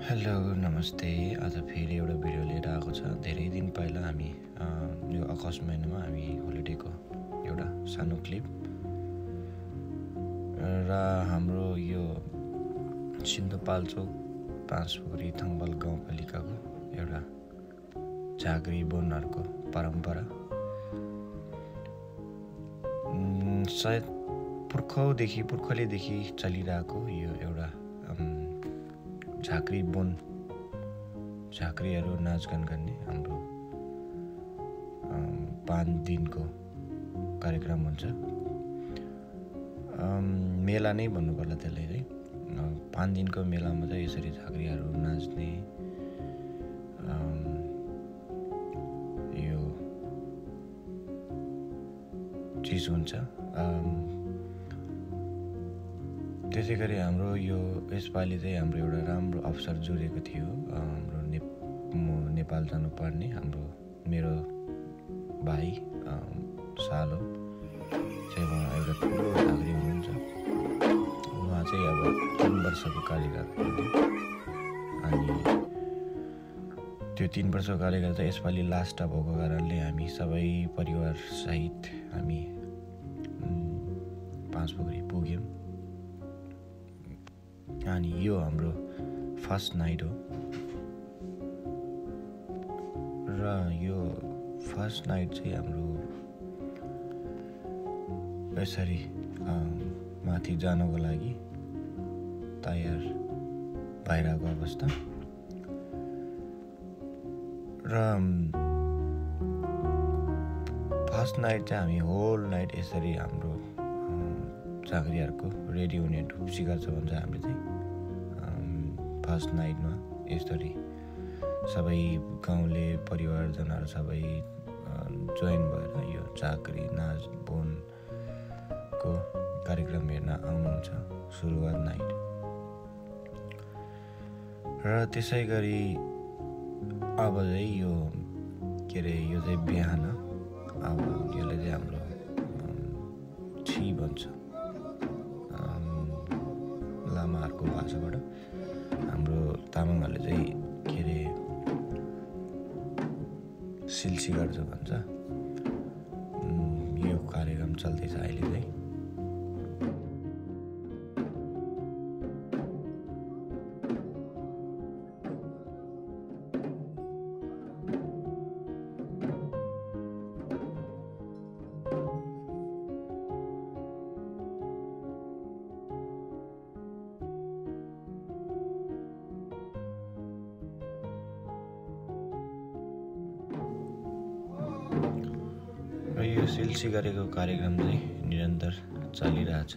Hello नमस्ते। आज फेरि एउटा भिडियो लिएर आएको छ। धेरै दिन पहिला हामी यो अगस्त महिनामा हामी होलिडेको एउटा सानो क्लिप र हाम्रो यो सिन्धुपाल्चोक पाँचपोखरी थङपाल गाउँपालिकाको एउटा झाँक्री बोनहरूको परम्परा सायद पुर्खौलीदेखि चलिरहेको यो एउटा झाँक्रीहरू नाचगान गर्ने हाम्रो 5 दिनको कार्यक्रम हुन्छ। मेला नै भन्नु पर्ला त्यसलाई चाहिँ। 5 दिनको मेलामा चाहिँ यसरी झाँक्रीहरू नाच्ने यो चिज हुन्छ। त्यसै गरी हाम्रो यो यसपालि चाहिँ हाम्रो एउटा राम्रो अवसर जुरेको थियो। हाम्रो नेपाल जानुपर्ने मेरो भाइ सालो चाहिँ उहाँ एउटा ठुलो झाँक्री हुनुहुन्छ। उहाँ चाहिँ अब 3 वर्षको कार्यकाल अनि त्यो 3 वर्षको कार्यकाल चाहिँ यसपालि लास्ट भएको कारणले हामी सबै परिवार सहित हामी पाँचपोखरी पुग्यौँ अनि यो हाम्रो फर्स्ट नाइट हो र यो फर्स्ट नाइट चाहिँ हाम्रो यसरी माथि जानको लागि तयार भइरहेको अवस्था र फर्स्ट नाइट चाहिँ हामी होल नाइट यसरी हाम्रो झाँक्रीहरूको रेडी हुने ढुप्सी गर्छ भन्छ हामीले चाहिँ। फर्स्ट नाइटमा यसरी सबै गाउँले परिवारजनाहरू सबै जोइन भएर यो झाँक्री नाच बोनको कार्यक्रम हेर्न आउनुहुन्छ सुरुवात नाइट। र त्यसै गरी अब चाहिँ यो यो चाहिँ बिहान अब यसलाई चाहिँ हाम्रो छि भन्छ लामाहरूको भाषाबाट। हाम्रो तामाङहरूले चाहिँ सिल्सी गर्छ भन्छ। यो कार्यक्रम चल्दैछ अहिले चाहिँ। यो सिल्सी गरेको कार्यक्रम चाहिँ निरन्तर चलिरहेछ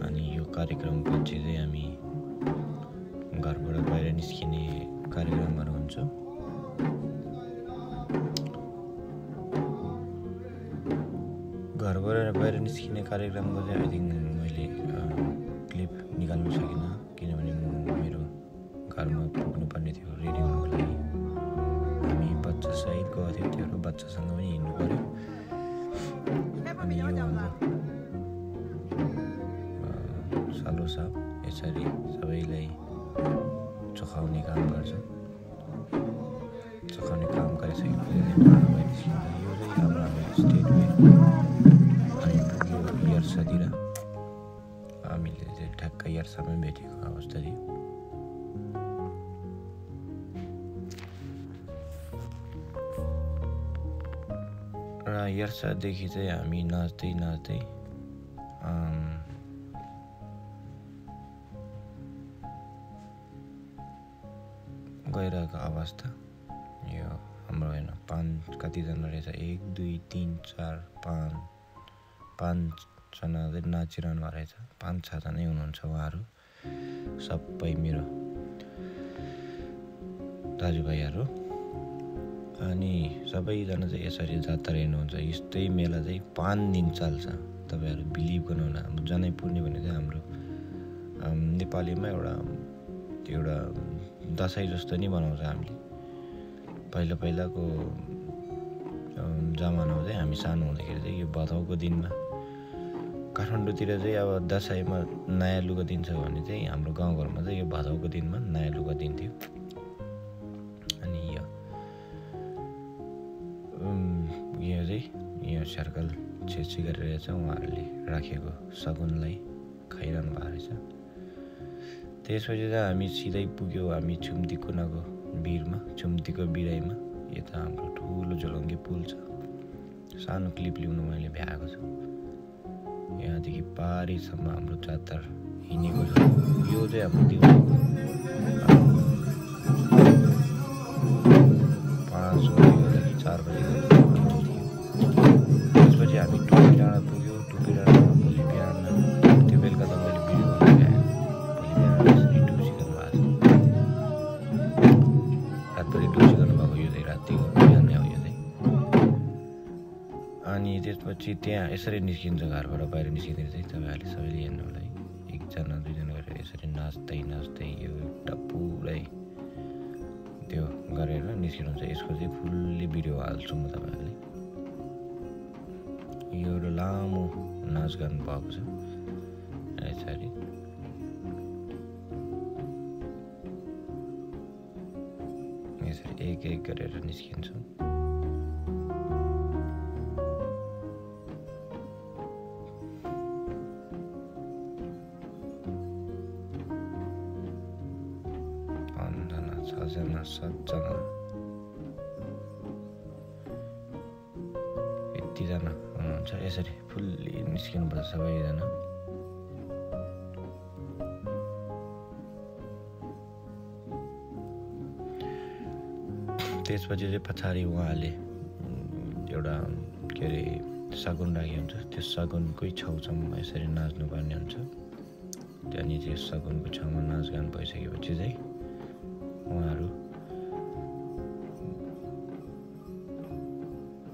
अनि यो कार्यक्रम पछि चाहिँ हामी घरबाट बाहिर निस्किने कार्यक्रमहरू हुन्छ। घरबाट बाहिर निस्किने कार्यक्रमको चाहिँ आई थिङ्क मैले क्लिप निकाल्नु सकिनँ किनभने म मेरो घरमा पुग्नुपर्ने थियो रेडी हुनुको लागि। हामी बच्चा सहित गएको थियो, त्यो बच्चासँग पनि हिँड्नु पर्यो। अनि यो हाम्रो सालो साहब यसरी सबैलाई चखाउने काम गर्छ। चखाउने काम गरिसकेपछि यो चाहिँ अब हाम्रो स्टेट वे अनि पुग्यो यर्सातिर। हामीले चाहिँ ठ्याक्क यर्सामै भेटेको अवस्था थियो। र यर्सादेखि चाहिँ हामी नाच्दै गइरहेको अवस्था। यो हाम्रो होइन 5 कतिजना रहेछ 1 2 3 4 5 जना चाहिँ नाचिरहनु भएको रहेछ। 5-6 जनै हुनुहुन्छ उहाँहरू सबै मेरो दाजुभाइहरू। अनि सबैजना चाहिँ यसरी जात्रा हेर्नुहुन्छ। यस्तै मेला चाहिँ 5 दिन चल्छ। तपाईँहरू बिलिभ गर्नुहुन्न। हाम्रो जनै पूर्णे भने चाहिँ हाम्रो नेपालीमा एउटा दसैँ जस्तो नै बनाउँछ हामीले। पहिलाको जमानामा चाहिँ हामी सानो हुँदाखेरि चाहिँ यो भदौको दिनमा काठमाडौँतिर चाहिँ अब दसैँमा नयाँ लुगा दिन्छ भने चाहिँ हाम्रो गाउँघरमा चाहिँ यो भदौको दिनमा नयाँ लुगा दिन्थ्यो। अनि यो चाहिँ यो सर्कल छेची गरेर चाहिँ उहाँहरूले राखेको सगुनलाई खाइरहनु भएको रहेछ। त्यसपछि चाहिँ हामी सिधै पुग्यो हामी छुम्ती कुनाको भिरमा, छुम्तीको बिराइमा। यता हाम्रो ठुलो झोलङ्गे पुल छ। सानो क्लिप ल्याउनु मैले भ्याएको छु। यहाँदेखि पारीसम्म हाम्रो जात्रा हिँडेको छ। यो चाहिँ हाम्रो दिउँसो 5 बजीदेखि 4 बजीको थियो। त्यसपछि हामी टुपी डाँडा पुग्यो। टुपी डाँडामा भोलि बिहान त्यो बेलुका त मैले भिडियो बनाउनु भ्याएँ। भोलि बिहान यसरी डुब्सी गर्नुभएको छ। रातभरि डुब्सी गर्नुभएको यो चाहिँ रातिको बिहानै हो यो चाहिँ। अनि त्यसपछि त्यहाँ यसरी निस्किन्छ घरबाट बाहिर निस्किँदै चाहिँ तपाईँहरूले सबैले हेर्नु होला है। 1 जना 2 जना गरेर यसरी नाच्दै नाच्दै यो एउटा पुरै त्यो गरेर निस्किनुहुन्छ। यसको चाहिँ फुल्ली भिडियो हाल्छु म तपाईँहरूले। यो एउटा लामो नाचगान भएको छ यसरी। यसरी एक एक गरेर निस्किन्छौँ। जना 7 जना यतिजना हुनुहुन्छ। यसरी फुल्ली निस्किनुपर्छ सबैजना। त्यसपछि चाहिँ पछाडि उहाँले एउटा के अरे सगुन राखेको हुन्छ। त्यो सगुनकै छेउछाउमा यसरी नाच्नुपर्ने हुन्छ। त्यहाँदेखि चाहिँ सगुनको छेउमा नाचगान भइसकेपछि चाहिँ उहाँहरू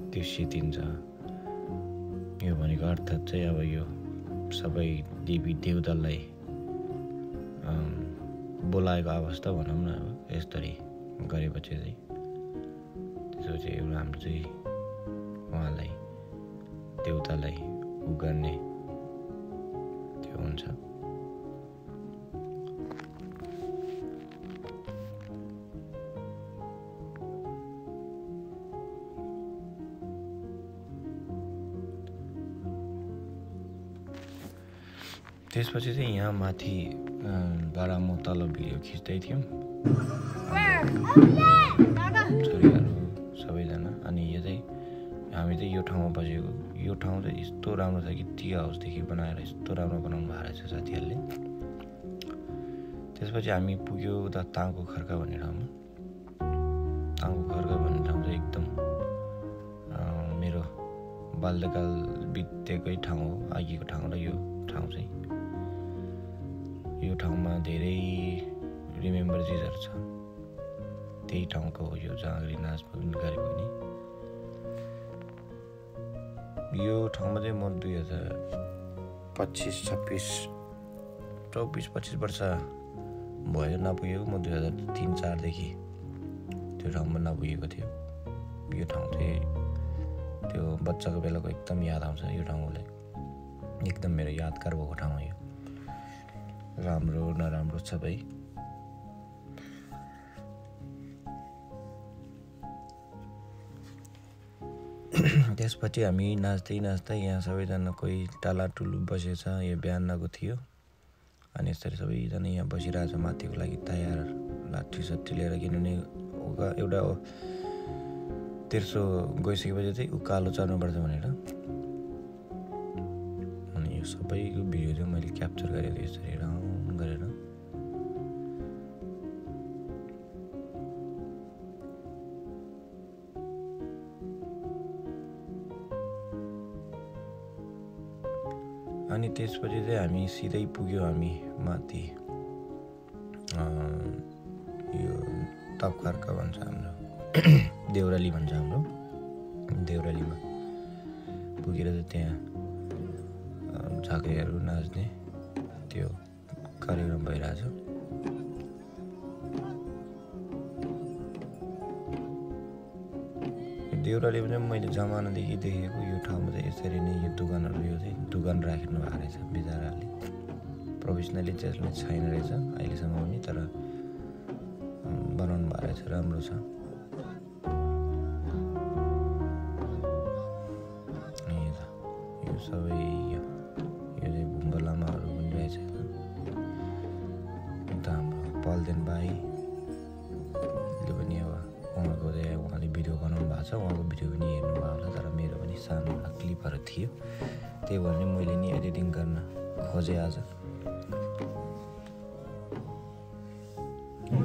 त्यो सितिन्छ। यो भनेको अर्थात् चाहिँ अब यो सबै देवी देवतालाई बोलाएको अवस्था भनौँ न। अब यसरी गरेपछि चाहिँ त्यसपछि एउटा हाम्रो चाहिँ उहाँलाई देवतालाई उ गर्ने त्यो हुन्छ। त्यसपछि चाहिँ यहाँ माथि बारा म तल भिडियो खिच्दै थियौँ छोरीहरू सबैजना। अनि यो चाहिँ हामी चाहिँ यो ठाउँमा बसेको। यो ठाउँ चाहिँ यस्तो राम्रो छ कि टी हाउसदेखि बनाएर यस्तो राम्रो बनाउनु भएको रहेछ साथीहरूले। त्यसपछि हामी पुग्यो उता ताङको खर्का भन्ने ठाउँमा। ताङको खर्का भन्ने ठाउँ चाहिँ एकदम मेरो बाल्यकाल बितेकै ठाउँ हो, अघिको ठाउँ र यो ठाउँ चाहिँ। यो ठाउँमा धेरै रिमेम्बर चिजहरू छ। त्यही ठाउँको हो यो जाँगरी नाच गरेको नि। यो ठाउँमा चाहिँ म 2025 वर्ष भयो नपुगेको। म 2003-04देखि त्यो ठाउँमा नपुगेको थियो। यो ठाउँ चाहिँ त्यो बच्चाको बेलाको एकदम याद आउँछ। यो ठाउँलाई एकदम मेरो यादगार भएको ठाउँ हो यो। राम्रो नराम्रो सबै। त्यसपछि हामी नाच्दै नाच्दै यहाँ सबैजना कोही टालाटुलु बसेछ। यो बिहानको थियो। अनि यसरी सबैजना यहाँ बसिरहेछ माथिको लागि तयार लाठी सट्ठी लिएर। किनभने एउटा तेर्सो गइसकेपछि चाहिँ उकालो चढ्नुपर्छ भनेर। अनि यो सबैको भिडियो चाहिँ मैले क्याप्चर गरेको यसरी राउन्ड गरेर। अनि त्यसपछि चाहिँ हामी सिधै पुग्यो हामी माथि यो तपखर्का भन्छ हाम्रो देउराली भन्छ हाम्रो। देउरालीमा पुगेर चाहिँ त्यहाँ झाँक्रीहरू नाच्ने त्यो कार्यक्रम भइरहेछ। देउराले पनि मैले जमानादेखि देखेको यो ठाउँमा चाहिँ यसरी नै यो दोकानहरू यो चाहिँ दोकान राख्नु भएको रहेछ बिचराले प्रोफेसनली चाहिँ छैन रहेछ अहिलेसम्म पनि तर बनाउनु भएको रहेछ राम्रो छ यो सबै यो चाहिँ भुम्बा लामाहरू पनि रहेछ अन्त हाम्रो पल्देन भाइले पनि अब उहाँको चाहिँ उहाँले भिडियो बनाउनु भएको छ उहाँको भिडियो पनि हेर्नु भएको होला तर मेरो पनि सानो क्लिपहरू थियो त्यही भएर मैले नि एडिटिङ गर्न खोजेँ आज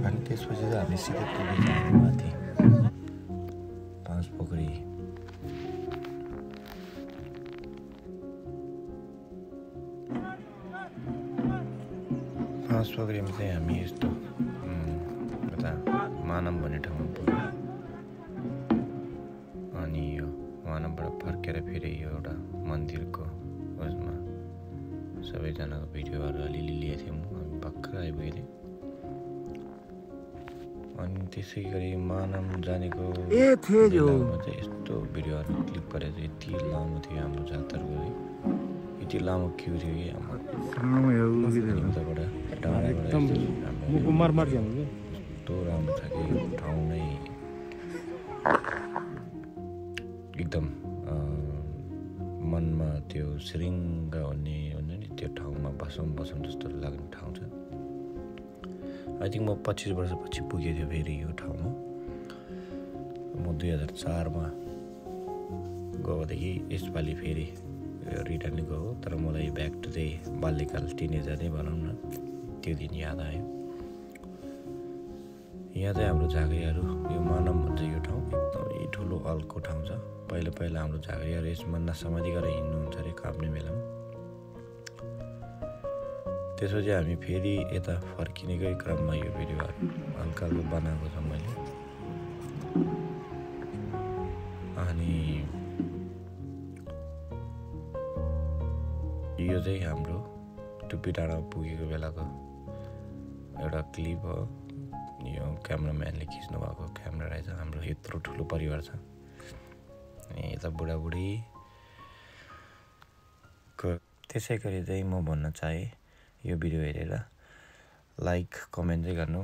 अनि त्यसपछि चाहिँ हामी सिधै पुग्यौँ माथि पाँचपोखरी पाँचपोखरीमा चाहिँ हामी यस्तो यता मानम भन्ने ठाउँमा पुग्यौँ अनि यो मानमबाट फर्केर फेरि यो एउटा मन्दिरको उसमा सबैजनाको भिडियोहरू अलिअलि लिएको थियौँ हामी भर्खर आइपुगेको अनि त्यसै गरी मानम जानेको बेलामा चाहिँ यस्तो भिडियोहरू क्लिक गरेर यति लामो थियो हाम्रो जातरको यति लामो क्यु थियो कि हाम्रो उताबाट डाँडाबाट यस्तो राम्रो छ कि ठाउँ नै एकदम मनमा त्यो श्रृङ्ग हुने नि त्यो ठाउँमा बसौँ जस्तो लाग्ने ठाउँ छ आई थिङ्क म 25 वर्षपछि पुगेको थियो फेरि यो ठाउँमा म 2004मा गएकोदेखि यसपालि फेरि रिटर्न गयो तर मलाई ब्याक टु चाहिँ बाल्यकाल टिनेजर नै भनौँ न त्यो दिन याद आयो यहाँ चाहिँ हाम्रो झाँक्रीहरू यो मानम भन्छ यो ठाउँ एकदमै ठुलो अल्को ठाउँ छ पहिला हाम्रो झाँक्रीहरू यसमा नसमाधि गरेर हिँड्नुहुन्छ अरे काप्ने बेलामा त्यसपछि हामी फेरि यता फर्किनेकै क्रममा यो भिडियोहरू हल्का बनाएको छ मैले अनि यो चाहिँ हाम्रो टुप्पी डाँडामा पुगेको बेलाको एउटा क्लिप हो यो क्यामराम्यानले खिच्नु भएको क्यामेरा रहेछ हाम्रो यत्रो ठुलो परिवार छ यता बुढाबुढीको त्यसै गरी चाहिँ म भन्न चाहेँ यो भिडियो हेरेर लाइक कमेन्ट चाहिँ गर्नु